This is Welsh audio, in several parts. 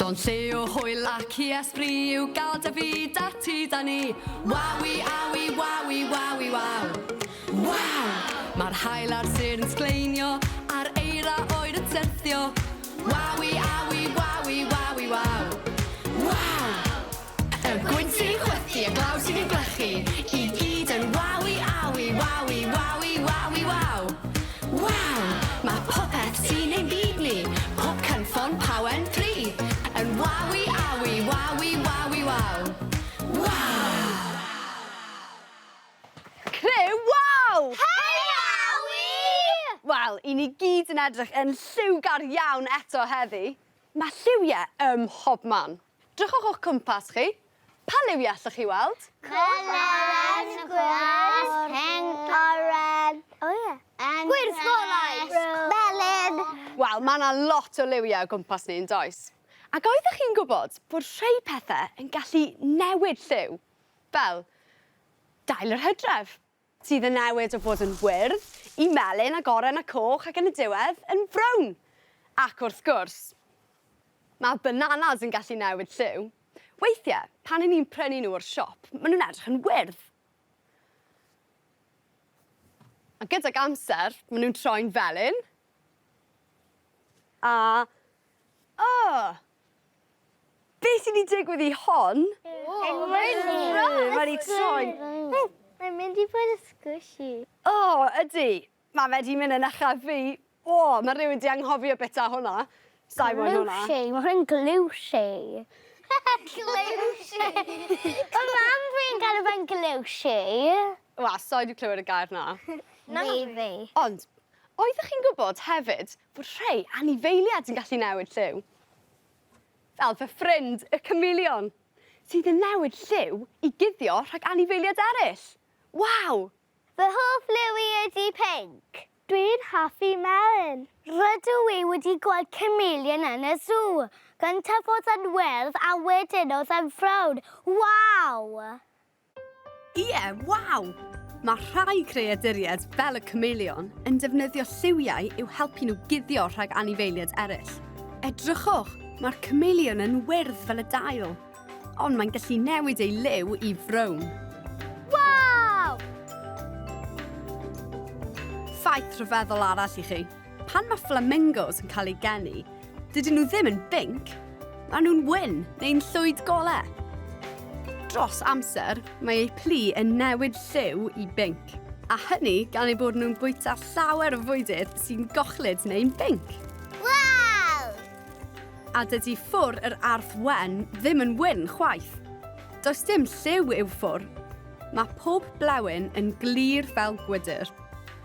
Llond lle o hwyl ac i esbri i'w gael da fi, da ti, da ni. Wawi, awi, wawi, wawi, waw. Waw! Mae'r haul a'r sêr yn sgleinio, a'r eira oer yn syrthio. Wawi, awi, wawi, wawi, waw. Waw! Y gwynt sy'n chwythu, y glaw sy'n ein gwlychu, i gyd yn wawi, awi, wawi, wawi, wawi, waw. Waw! Mae popeth sy'n ein byd ni, pob cynffon, pawen, plu, yn wawi, awi, wawi, wawi, waw. Waw! Criw, waw! Hei Awi! Wel, i ni gyd yn edrych yn lliwgar iawn eto heddi. Mae lliwiau ym mhobman. Drychwch o'ch cwmpas chi. Pa liwiau allwch chi weld? Melyn, gwyrdd, pinc, oren. O ie. Gwyrdd golau. Melyn. Wel, mae yna lot o liwiau o gwmpas ni, yn does? Ac oeddech chi'n gwybod bod rhai pethau yn gallu newid lliw? Fel dail yr hydref, sydd yn newid o fod yn wyrdd i melyn ac oren a coch ac yn y diwedd yn frown. Ac wrth gwrs, mae bananas yn gallu newid lliw. Weithiau, pan 'y ni'n prynu nhw o'r siop, maen nhw'n edrych yn wyrdd. A gydag amser, maen nhw'n troi'n felyn. A... O! Be sydd wedi digwydd i hon? Mae wedi troi. Mae'n mynd i bod yn squishy. O, ydy. Mae fe 'di mynd yn ychaf fi. O, mae rhywun 'di anghofio bita hwnna. Sai moyn hwnna. Glushi, mae hwnna'n glushi. Glushi. Mae mam fi'n galw fe'n glushi. Wel, sai 'di clywed y gair 'na. Na fi. Ond, oeddech chi'n gwybod hefyd fod rhai anifeiliaid yn gallu newid lliw? Fel fy ffrind, y chameleon, sydd yn newid lliw i guddio rhag anifeiliaid eraill. Waw! Fy hoff liw i ydi pinc. Dwi'n hoffi melyn. Rydw i wedi gweld chameleon yn y sŵ. Gyntaf oedd yn wyrdd a wedyn oedd yn frown. Waw! Ie, waw! Mae rhai creaduriaid, fel y chameleon, yn defnyddio lliwiau i'w helpu nhw guddio rhag anifeiliaid eraill. Edrychwch, mae'r chameleon yn wyrdd fel y dail. Ond mae'n gallu newid ei liw i frown. Waw! Ffaith rhyfeddol arall i chi. Pan mae flamingos yn cael eu geni, dydyn nhw ddim yn binc, maen nhw'n wyn neu'n llwyd gole. Dros amser, mae eu plu yn newid lliw i binc. A hynny gan eu bod nhw'n bwyta llawer o fwydydd sy'n gochlyd neu'n binc. Waw! A dydy ffwr yr arth wen ddim yn wyn chwaith. Does dim lliw i'w ffwr. Mae pob blewyn yn glir fel gwydr,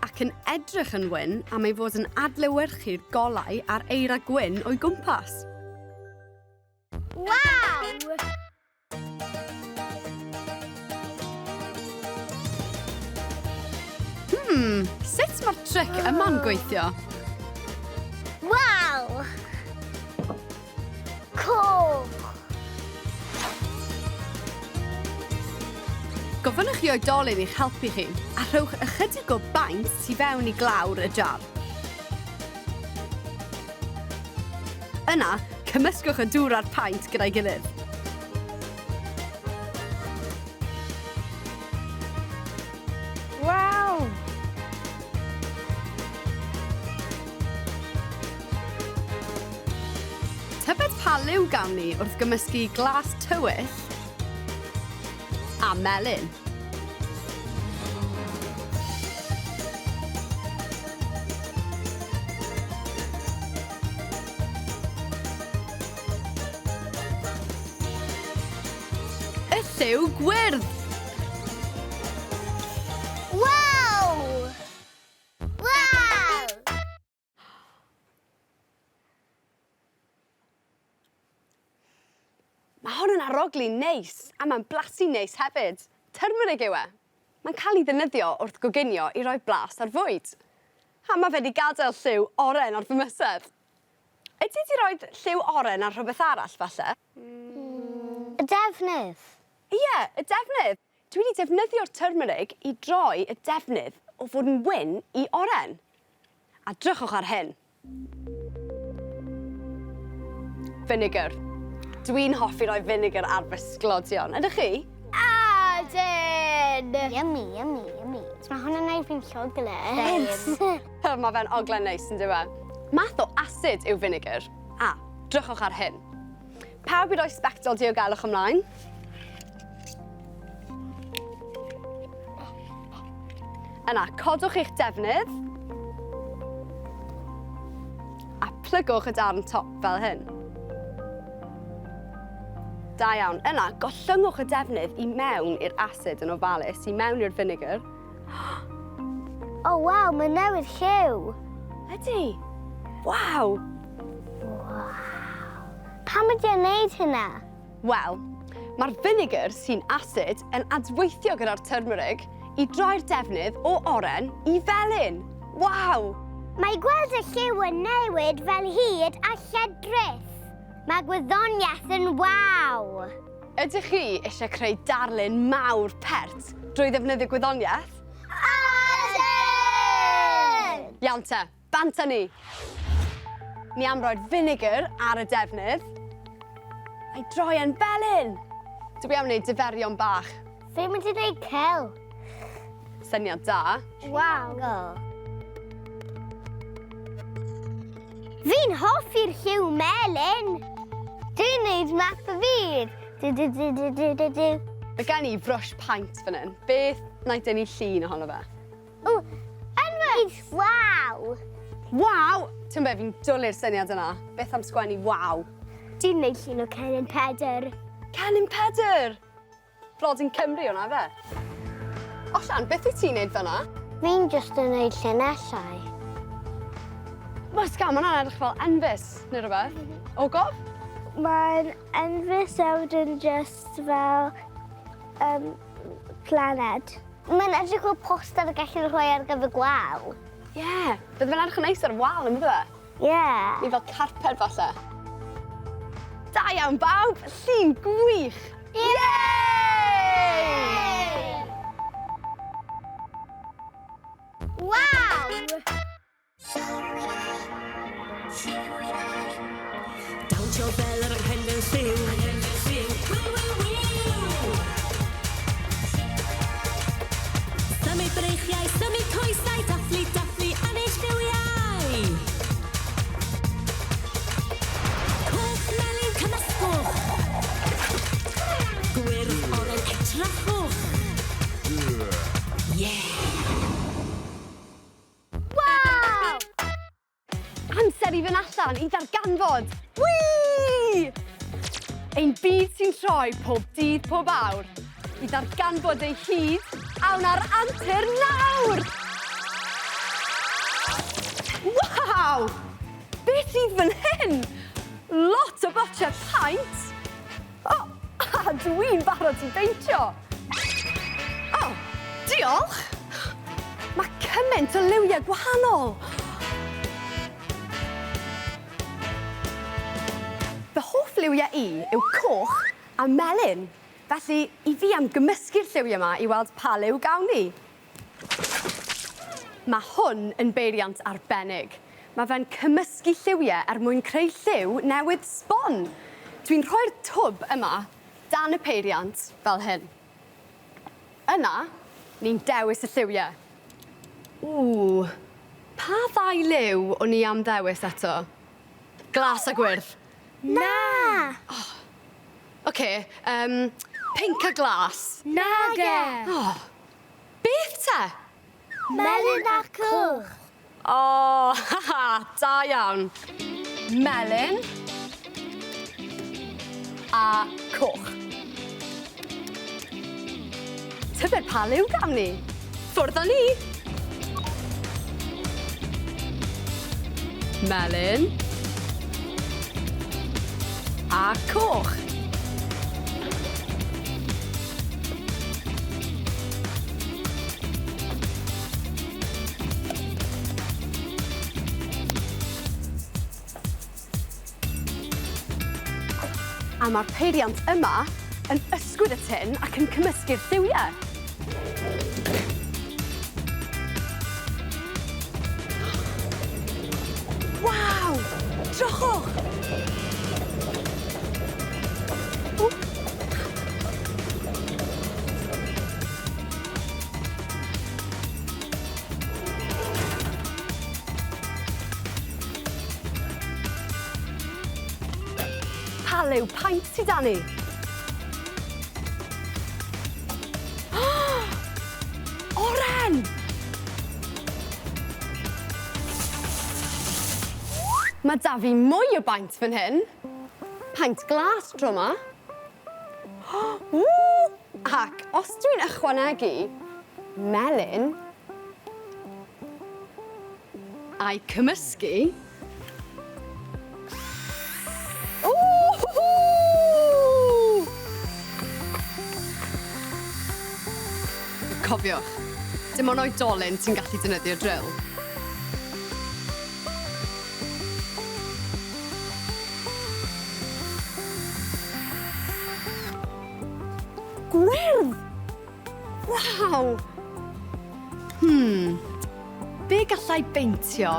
ac yn edrych yn wyn am ei fod yn adlewyrchu'r golau a'r eira gwyn o'i gwmpas. Waw! Hmm, sut mae'r tric yma'n gweithio? Waw! Coch! Gofynnwch i oedolyn i'ch helpu chi, a rhowch ychydig o baent tu fewn i glawr y jar. Yna, cymysgwch y dŵr a'r paent gyda'i gilydd. Waw! Tybed pa liw gawn ni wrth gymysgu glas tywyll a melyn? Y lliw gwyrdd! Waw! Waw! Mae hwn yn arogli neis a mae'n blasu neis hefyd. Turmeric yw e. Mae'n cael ei ddefnyddio wrth goginio i roi blas ar fwyd. A mae fe 'di gadael lliw oren ar fy mysedd. Ydy ti roed lliw oren ar rhywbeth arall falle? Y defnydd. Ie, y defnydd. Dwi wedi defnyddio'r turmeric i droi y defnydd o fod yn wyn i oren. A drychwch ar hyn. Vinegar. Dwi'n hoffi rhoi vinegar ar fy sglodion. Ydych chi? Ydyn! Yummy, yummy, yummy. Mae hwnna'n neud fi'n llwglyd. Mae fe'n oglau neis yn dyw e? Math o acid yw vinegar. A, drychwch ar hyn. Pawb i roi sbectol diogelwch ymlaen. Yna, codwch eich defnydd a plygwch y darn top fel hyn. Da iawn. Yna, gollyngwch y defnydd i mewn i'r acid yn ofalus, i mewn i'r vinegar. O, oh, waw, mae'n newid lliw. Ydy. Waw. Waw. Pam ydy o'n neud hynna? Wel, mae'r vinegar sy'n acid yn adweithio gyda'r turmeric i droi'r defnydd o oren i felyn. Waw! Mae gweld y lliw yn newid fel hud a lledrith. Mae gwyddoniaeth yn waw! Ydych chi eisiau creu darlun mawr pert drwy ddefnyddio gwyddoniaeth? Ydyn! Iawn te, bant â ni! Ni am roi'r vinegar ar y defnydd a'i droi e'n felyn. Dwi am wneud diferion bach. Fi'n mynd i wneud cel. Syniad da. Waw. Fi'n hoffi'r lliw melyn. Dwi'n neud map y byd. Du, du, du, du, du, du, du. Mae gen i brush paint fan hyn. Beth wna i dynnu llun ohono fe? O, enfys! Waw! Waw! Ti'n be, fi'n dwlu'r syniad yna. Beth am sgwennu waw? Dwi'n neud llun o Cennin Pedr. Cennin Pedr! Blodyn Cymru hwnna, fe? Osian, beth wyt ti'n neud fan'na? Fi'n just yn neud llinellau. Mysga, ma' hwnna'n edrych fel enfys, neu rhywbeth. Ogof? Mae'n enfys a wedyn just fel planed. Mae'n edrych fel poster y gallu rhoi ar gyfer gwal. Ie, yeah, bydde fe'n edrych yn neis ar wal, yn bydde fe? Ie. Yeah. Neu fel carped falle. Da iawn bawb, llun gwych! Yay! Waw! Dawnsio fel yr anghenfil lliw. Wiw, wiw, wiw! Symud breichiau, symud coesau, dathlu, dathlu, ennill lliwiau. Coch, melyn, cymysgwch. Gwyrdd, oren, edrychwch. Yeah! Waw! Amser i fynd allan i ddarganfod. Whee! Ein byd sy'n troi pob dydd pob awr. I ddarganfod ei hyd, awn ar antur nawr! Waw! Beth sydd fan hyn? Lot o botiau paent. O, a dwi'n barod i beintio. O, diolch! Mae cymaint o liwiau gwahanol. Fy hoff liwiau i yw coch a melyn. Felly, i fi am gymysgu'r lliwiau yma i weld pa liw gawn ni. Mae hwn yn beiriant arbennig. Mae fe'n cymysgu lliwiau er mwyn creu lliw newydd sbon. Dwi'n rhoi'r twb yma dan y peiriant fel hyn. Yna, ni'n dewis y lliwiau. Ww, pa ddau liw o'n i am ddewis eto? Glas a gwyrdd. Na! Oh. Ocê, pinc a glas. Nage! Oh. Beth te? Melyn a coch. O, ha ha, da iawn. Melyn a coch. Tybed pa liw gawn ni? Ffwrdd â ni! Melyn a coch. A mae'r peiriant yma yn ysgwyd y tin ac yn cymysgu'r lliwiau. Waw! Drychwch! Pa liw paent sy 'da ni? Oren! Mae 'da fi mwy o baent fan hyn. Paent glas tro 'ma. Ww! Ac os dwi'n ychwanegu melyn a'i cymysgu, Cofiwch, dim ond oedolyn sy'n gallu defnyddio drill. Gwyrdd! Waw! Hmm. Be gallai beintio?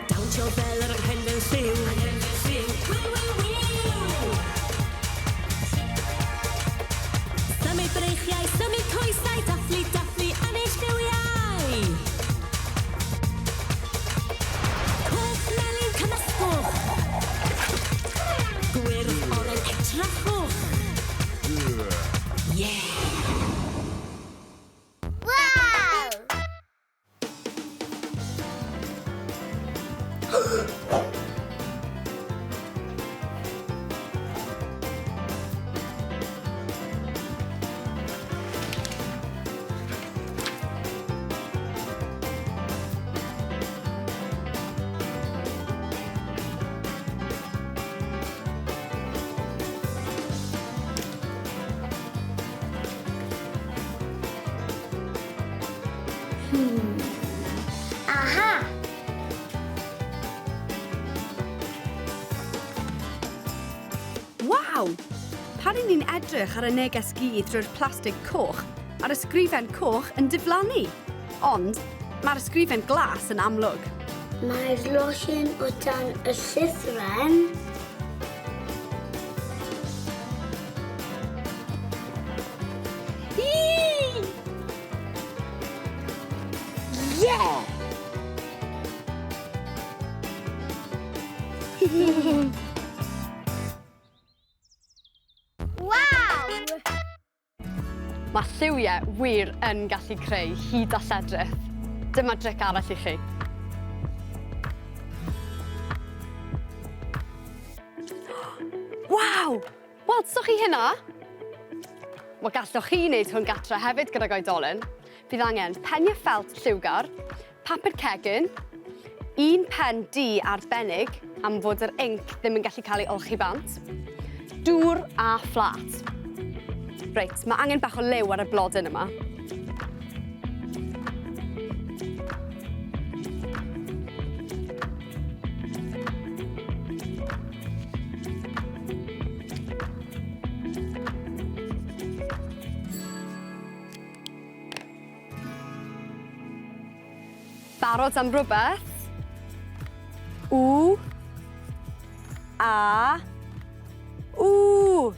Dawnsio fel yr anghenfil lliw. Anghenfil lliw. Wiw, wiw, wiw! Symud breichiau, symud coesau, dathlu, dathlu, ennill lliwiau! Coch, melyn, cymysgwch! Gwyrdd, oren, edrychwch! Yeah! Waw! Aha! Waw! Pan 'yn ni'n edrych ar y neges gudd drwy'r plastig coch, mae'r ysgrifen coch yn diflannu. Ond mae'r ysgrifen glas yn amlwg. Mae'r losin o dan y llythrен. Yeah! Waw! Mae lliwiau wir yn gallu creu hud a lledrith. Dyma dric arall i chi. Waw! Welsoch chi hynna? Wel, gallwch chi wneud hwn gatre hefyd gydag oedolyn. Bydd angen peniau ffelt lliwgar, papur cegin, un pen du arbennig am fod yr inc ddim yn gallu cael ei olchi bant, dŵr a phlât. Reit, mae angen bach o liw ar y blodyn yma. Barod am rhywbeth? W A W.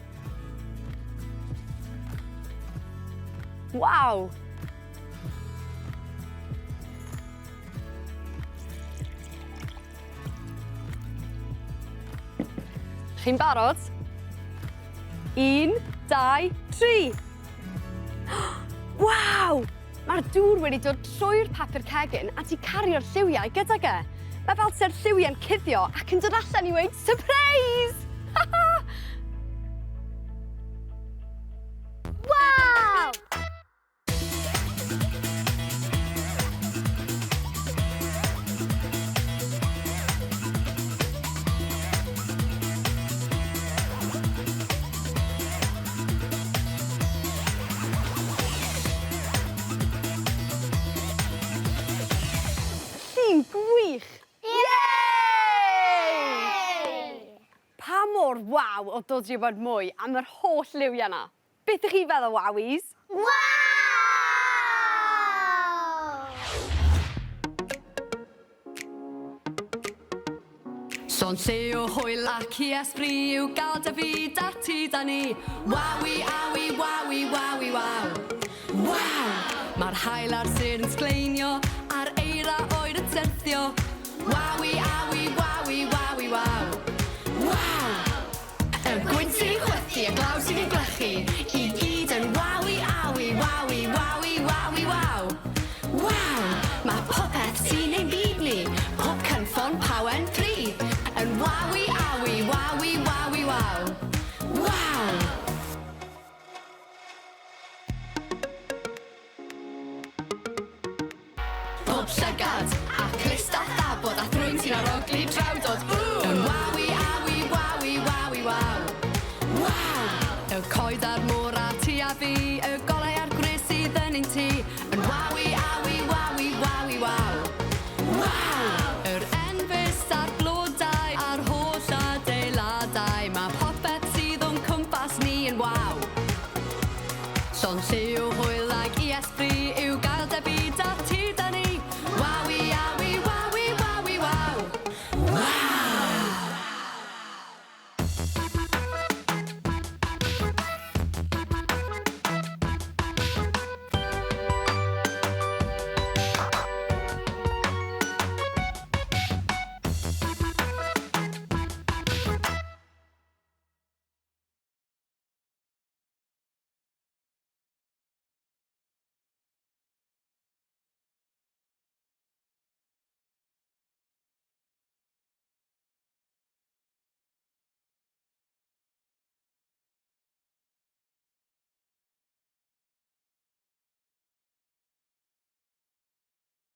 Waw! Chi'n barod? 1, 2, 3. Waw! Mae'r dŵr wedi dod trwy'r papur cegin a ti cario'r lliwiau gydag e. Mae fel se'r lliwiau'n cuddio ac yn dod allan i weud surprise! Waw! Llun gwych! Yay! Pa mor waw o dod i wybod mwy am yr holl liwiau 'na? Beth ych chi'n feddwl, Wowies? Waw! Llond lle o hwyl ac i esbri yw gael da fi, da ti, da ni. Wawi, awi, wawi, wawi, waw. Waw! Mae'r haul a'r sêr yn sgleinio, a'r eira oer yn syrthio. Wawi, awi, wawi, wawi, waw. Waw! Y gwynt sy'n chwythu, y glaw sy'n ei glychu, i gyd yn wawi, awi, wawi, wawi, wawi, waw. Waw! Mae popeth sy'n ein byd ni, pob cynffon, pawen, pry, yn wawi, awi, wawi, wawi, waw. Waw! Pob llygad, a clust a thabod, a thrwyn sy'n arogli drawdod.